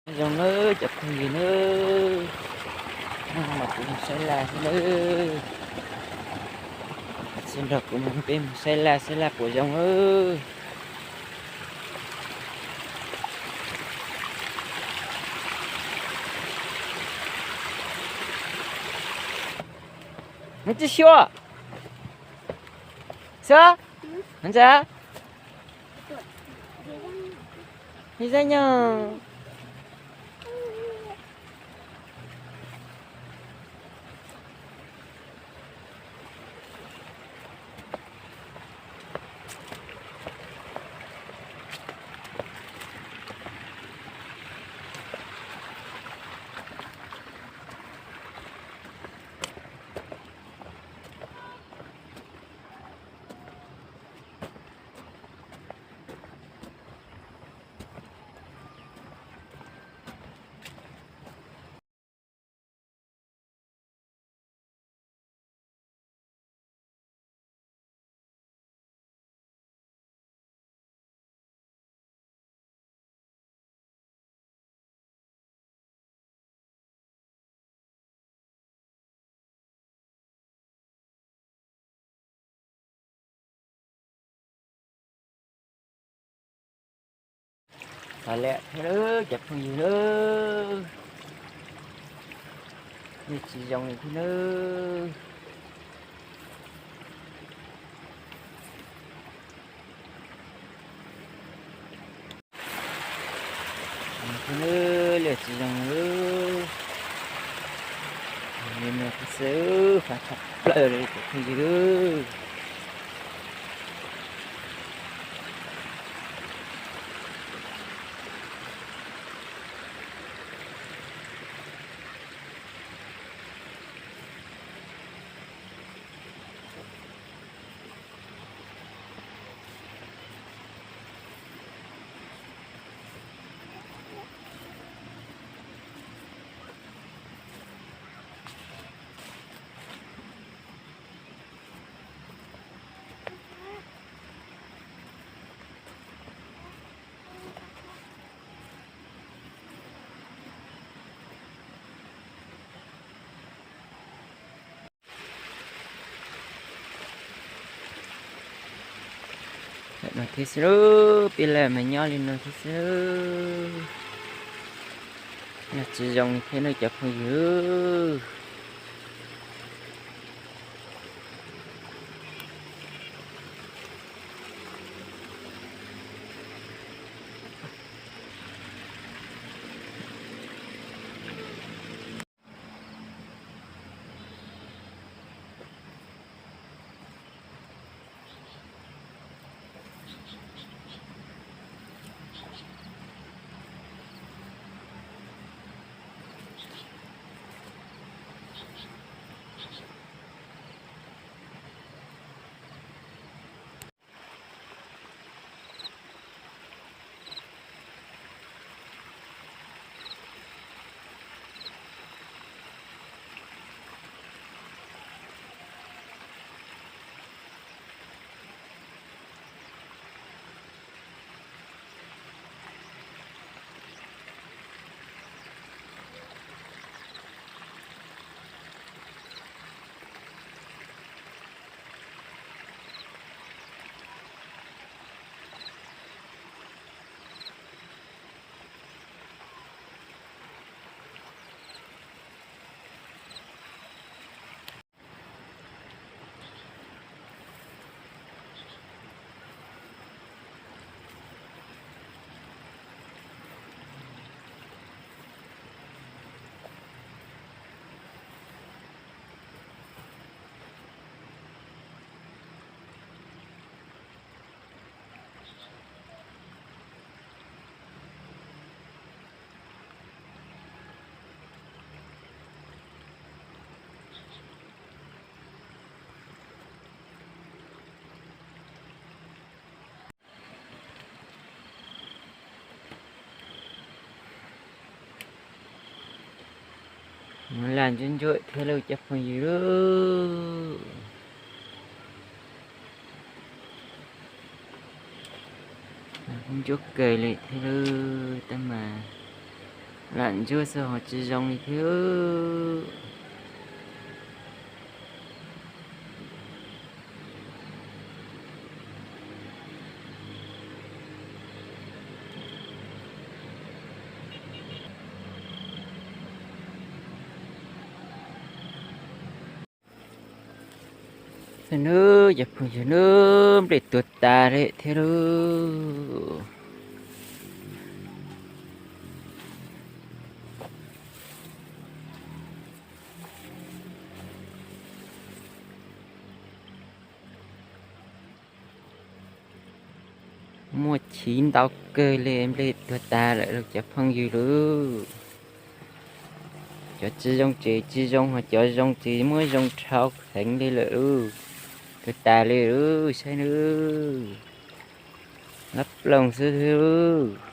Nyob zoo nawb cov phooj ywg nawb, hnub no mas kuv mus saib laj thiab nawb. Txog nrog kuv mus peb mus saib laj saib laj puas zoo nawb. Nws tsis xyuas xwb, nws ntag. Li zaj nyo. Tag lawm thiab cov phooj ywg, nej tsis zoo li thiab nawb. Thiab nawb, lawm tsis zoo li no thiab xwb, fab tshaj plaws li cov phooj ywg. Ntawm no thiab xwb, peb laj mas nyob li no thiab xwb. Nyob tsis zoo li thiab nawb cov phooj ywg. Laj ntsuab ntsuab thiab lauj cov phooj ywg lauj. Ntsuab kawg li thiab lauj, tab mas Lam ntsuab xwb ho tsis zoo li thiab. Nawb cov phooj ywg nawb, nplej tuag tas lawm thiab lauj. Muaj chiv ntau kawg li, nplej tuag tas lawm lauj cov phooj ywg lauj. Cov tsis zoo ces tsis zoo, ho cov zoo ces muab zoo dhau heev li lawm lauj. Tuag tas li lauj, saib nawb. Lab ploog xwb thiab lauj.